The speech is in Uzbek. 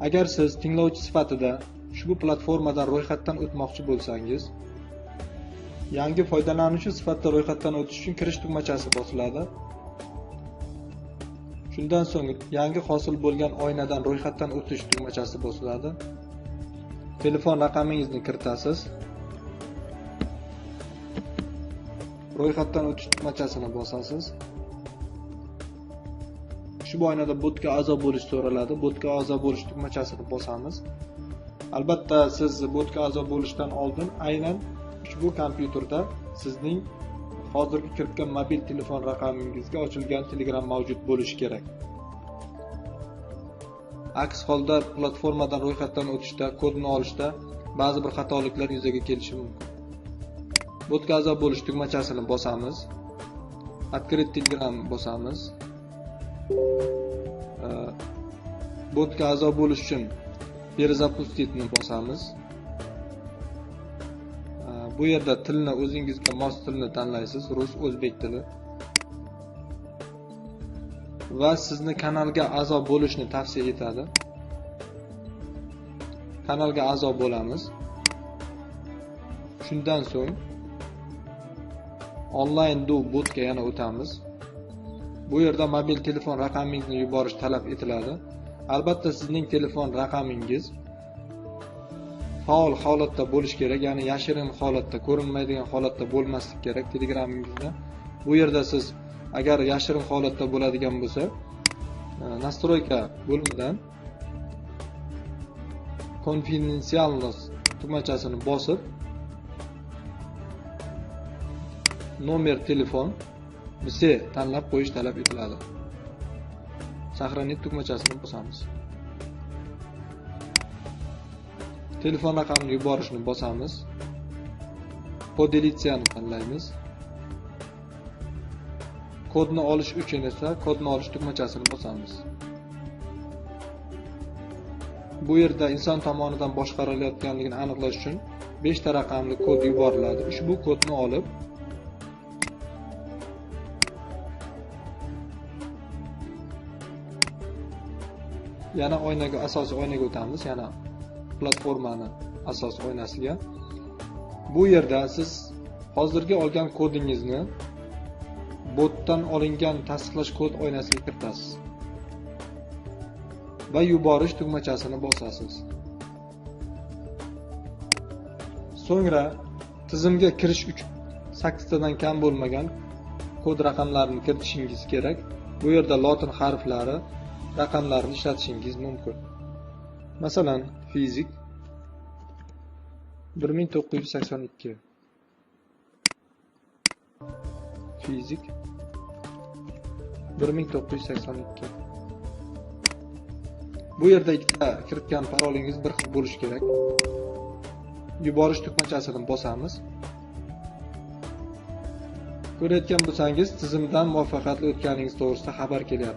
Agar siz tinglovchi sifatida ushbu platformadan ro'yxatdan o'tmoqchi bo'lsangiz, yangi foydalanuvchi sifatida ro'yxatdan o'tish uchun kirish tugmachasi bosiladi. Shundan so'ng yangi hosil bo'lgan oynadan ro'yxatdan o'tish tugmachasi bosiladi. Telefon raqamingizni kiritasiz. Ro'yxatdan o'tish tugmachasini bosasiz. Ushbu oynada botga a'zo bo'lish so'raladi. Botga a'zo bo'lish tugmachasini bosamiz. Albatta, siz botga a'zo bo'lishdan oldin aynan ushbu kompyuterda sizning hozirgi kiritgan mobil telefon raqamingizga ochilgan Telegram mavjud bo'lishi kerak. Aks holda platformadan ro'yxatdan o'tishda, kodni olishda ba'zi bir xatoliklar yuzaga kelishi mumkin. Botga a'zo bo'lish tugmachasini bosamiz. Открыть Telegram bosamiz. Botga a'zo bo'lish uchun перезапустить bosamiz. Bu yerda tilni o'zingizga mos tilni tanlaysiz, rus, o'zbek tili. Va sizni kanalga a'zo bo'lishni tavsiya etadi. Kanalga a'zo bo'lamiz. Shundan so'ng onlayn do botga yana o'tamiz. Bu yerda mobil telefon raqamingizni yuborish talab etiladi. Albatta sizning telefon raqamingiz faol holatda bo'lishi kerak, ya'ni yashirin holatda, ko'rinmaydigan holatda bo'lmasligi kerak Telegramingizda. Bu yerda siz agar yashirin holatda bo'ladigan bo'lsa, настройка bo'limidan конфиденциальность tugmachasini bosib, nomer telefon все tanlab qo'yish talab etiladi. Сохранить tugmachasini bosamiz. Telefon raqamini yuborishni bosamiz. Поделиться tanlaymiz. Kodni olish uchun esa kodni olish tugmachasini bosamiz. Bu yerda inson tomonidan boshqarilayotganligini aniqlash uchun 5 ta raqamli kod yuboriladi. Ushbu kodni olib yana oynaga, asosiy oynaga o'tamiz, yana platformani asosiy oynasiga. Bu yerda siz hozirgi olgan kodingizni botdan olingan tasdiqlash kod oynasiga kiritasiz va yuborish tugmachasini bosasiz. So'ngra tizimga kirish uchun 8 tadan kam bo'lmagan kod raqamlarini kiritishingiz kerak. Bu yerda lotin harflari, raqamlarni ishlatishingiz mumkin. Masalan, fizik 1982, fizik 1982. Bu yerda ikkita kiritgan parolingiz bir xil bo'lishi kerak. Yuborish tugmachasini bosamiz. Ko'rayotgan bo'lsangiz, tizimdan muvaffaqiyatli o'tganingiz to'g'risida xabar kelyapti.